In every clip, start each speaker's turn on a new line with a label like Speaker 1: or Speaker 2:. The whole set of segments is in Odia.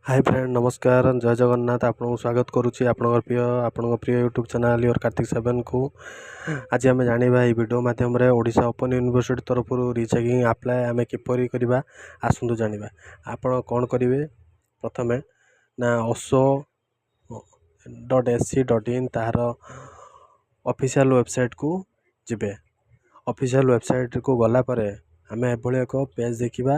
Speaker 1: ହାଇ ଫ୍ରେଣ୍ଡ, ନମସ୍କାର, ଜୟ ଜଗନ୍ନାଥ। ଆପଣଙ୍କୁ ସ୍ୱାଗତ କରୁଛି ଆପଣଙ୍କ ପ୍ରିୟ ୟୁଟ୍ୟୁବ୍ ଚ୍ୟାନେଲ୍ your Kartik ସେଭେନକୁ। ଆଜି ଆମେ ଜାଣିବା ଏହି ଭିଡ଼ିଓ ମାଧ୍ୟମରେ ଓଡ଼ିଶା ଓପନ୍ ୟୁନିଭର୍ସିଟି ତରଫରୁ ରିଚେକିଂ ଆପ୍ଲାଏ ଆମେ କିପରି କରିବା। ଆସନ୍ତୁ ଜାଣିବା। ଆପଣ କ'ଣ କରିବେ ପ୍ରଥମେ ନା osu.ac.in ତାହାର ଅଫିସିଆଲ୍ ୱେବସାଇଟ୍କୁ ଯିବେ। ଅଫିସିଆଲ୍ ୱେବସାଇଟ୍କୁ ଗଲା ପରେ ଆମେ ଏଭଳି ଏକ ପେଜ୍ ଦେଖିବା।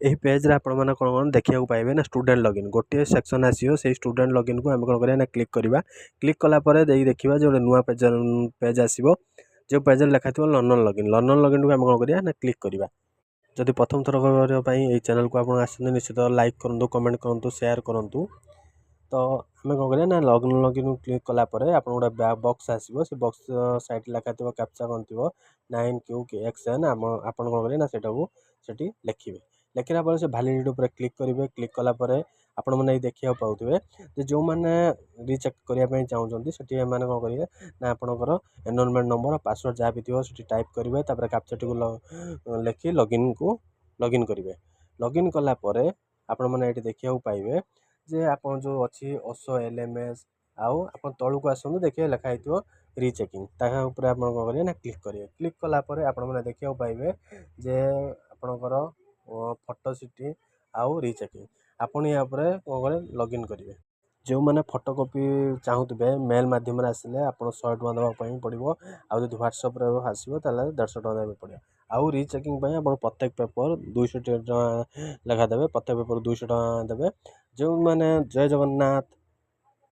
Speaker 1: ଏହି ପେଜ୍ରେ ଆପଣମାନେ କ'ଣ କ'ଣ ଦେଖିବାକୁ ପାଇବେ ନା ଷ୍ଟୁଡେଣ୍ଟ ଲଗ୍ଇନ୍ ଗୋଟିଏ ସେକ୍ସନ୍ ଆସିବ। ସେଇ ଷ୍ଟୁଡେଣ୍ଟ ଲଗ୍ଇନ୍କୁ ଆମେ କ'ଣ କରିବା ନା କ୍ଲିକ୍ କରିବା। କ୍ଲିକ୍ କଲା ପରେ ଦେଇ ଦେଖିବା ଯେ ଗୋଟେ ନୂଆ ପେଜ୍ ଆସିବ, ଯେଉଁ ପେଜ୍ରେ ଲେଖା ଥିବ ଲର୍ଣ୍ଣର୍ ଲଗ୍ଇନ୍। ଲର୍ଣ୍ଣର୍ ଲଗ୍ଇନ୍କୁ ଆମେ କ'ଣ କରିବା ନା କ୍ଲିକ୍ କରିବା। ଯଦି ପ୍ରଥମ ଥର କରିବା ପାଇଁ ଏଇ ଚ୍ୟାନେଲ୍କୁ ଆପଣ ଆସିଛନ୍ତି, ନିଶ୍ଚିତ ଲାଇକ୍ କରନ୍ତୁ, କମେଣ୍ଟ କରନ୍ତୁ, ସେୟାର କରନ୍ତୁ। ତ ଆମେ କ'ଣ କରିବା ନା ଲଗ୍ଇନ୍ କ୍ଲିକ୍ କଲା ପରେ ଆପଣ ଗୋଟେ ବକ୍ସ ଆସିବ। ସେ ବକ୍ସ ସାଇଡ଼୍ ଲେଖା ଥିବ, କ୍ୟାପଚା କ'ଣ ଥିବ, 9QXN। ଆମ ଆପଣ କ'ଣ କରିବେ ନା ସେଇଟାକୁ ସେଠି ଲେଖିବେ। ଲେଖିଲା ପରେ ସେ ଭ୍ୟାଲିଡେଟ୍ ଉପରେ କ୍ଲିକ୍ କରିବେ। କ୍ଲିକ୍ କଲା ପରେ ଆପଣମାନେ ଏଇ ଦେଖିବାକୁ ପାଉଥିବେ ଯେ ଯେଉଁମାନେ ରିଚେକ୍ କରିବା ପାଇଁ ଚାହୁଁଛନ୍ତି, ସେଠି ଏମାନେ କ'ଣ କରିବେ ନା ଆପଣଙ୍କର ଏନରୋଲମେଣ୍ଟ ନମ୍ବର, ପାସୱାର୍ଡ଼ ଯାହା ବି ଥିବ ସେଠି ଟାଇପ୍ କରିବେ। ତାପରେ କ୍ୟାପଚାଟିକୁ ଲେଖି ଲଗ୍ଇନ୍ କରିବେ। ଲଗ୍ଇନ୍ କଲା ପରେ ଆପଣମାନେ ଏଇଠି ଦେଖିବାକୁ ପାଇବେ ଯେ ଆପଣ ଯେଉଁ ଅଛି ଓସୋ ଏଲ୍ଏମ୍ଏସ୍, ଆଉ ଆପଣ ତଳକୁ ଆସନ୍ତୁ, ଦେଖିବେ ଲେଖା ହେଇଥିବ ରିଚେକିଂ। ତାହା ଉପରେ ଆପଣ କ'ଣ କରିବେ ନା କ୍ଲିକ୍ କରିବେ। କ୍ଲିକ୍ କଲା ପରେ ଆପଣମାନେ ଦେଖିବାକୁ ପାଇବେ ଯେ ଆପଣଙ୍କର ଫଟୋ ସିଟି ଆଉ ରିଚେକିଂ। ଆପଣ ୟା ଉପରେ କ'ଣ କରିବେ? ଲଗ୍ଇନ୍ କରିବେ। ଯେଉଁମାନେ ଫଟୋ କପି ଚାହୁଁଥିବେ, ମେଲ୍ ମାଧ୍ୟମରେ ଆସିଲେ ଆପଣ 100 ଟଙ୍କା ଦେବା ପାଇଁ ପଡ଼ିବ। ଆଉ ଯଦି ହ୍ୱାଟ୍ସଆପ୍ରେ ଆସିବ, ତାହେଲେ 150 ଟଙ୍କା ଦେବାକୁ ପଡ଼ିବ। ଆଉ ରିଚେକିଂ ପାଇଁ ଆପଣ ପ୍ରତ୍ୟେକ ପେପର୍ 200 ଟଙ୍କା ଲେଖା ଦେବେ। ପ୍ରତ୍ୟେକ ପେପର୍ 200 ଟଙ୍କା ଦେବେ ଯେଉଁମାନେ। ଜୟ ଜଗନ୍ନାଥ।